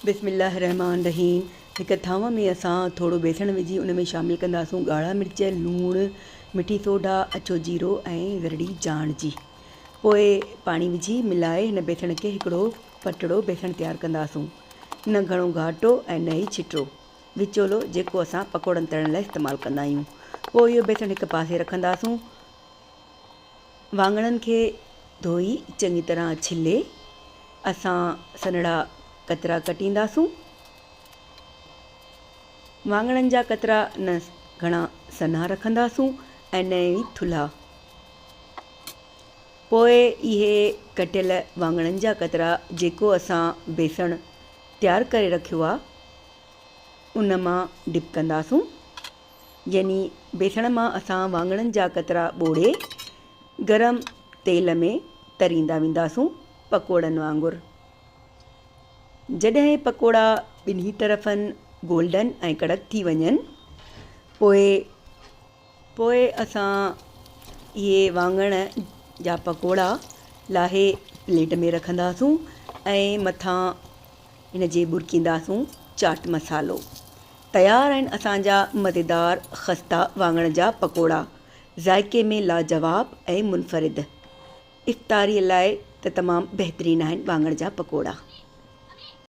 بسم الله الرحمٰن الرحيم هڪ ٿانو ۾ اسان ٿورو بيسڻ وجهي ان ۾ شامل ڪنداسون ڳاڙها مرچ، لوڻ، مٺي سوڍا، اڇو جيرو ۽ ذرڙي جاڻ جي. پوء پاڻي وجهي ملائي هن بيسڻ کي هڪڙو پٽڙو بيسڻ تيار ڪنداسون. نه گهڻو گهاٽو ۽ نه ئي ڇٽو، وچولو جيڪو اسان پڪوڙن ترڻ لاء استعمال ڪندا آهيون. پوء اهو بيسڻ هڪ پاسي رکنداسون. واڱڻن کي ڌوئي چڱي طرح ڇلي اسان سنهڙا قطرا ڪٽينداسون. واڱڻن جا قطرا نه گهڻا سنها رکنداسون ۽ نه ئي ٿلها. پوء اهي ڪٽيل واڱڻن جا قطرا جيڪو اسان بيسڻ تيار ڪري رکيو آ ان مان ڊپ ڪنداسون. يعني بيسڻ مان اسان واڱڻن جا قطرا ٻوڙي گرم تيل ۾ تريندا وينداسون پڪوڙن وانگر. جڏهن پڪوڙا ٻنهي طرفن گولڊن ۽ ڪڙڪ ٿي وڃن پوء پوء اسان اهي واڱڻ جا پڪوڙا لاهي پليٽ ۾ رکنداسون ۽ مٿان ان جي ٻرڪينداسون چاٽ مصالحو. تيار آهن اسان جا مزيدار خسته واڱڻ جا پڪوڙا ذائقي ۾ لاجواب ۽ منفرد. افطاري لاء ته تمام بهترين آهن واڱڻ جا پڪوڙا.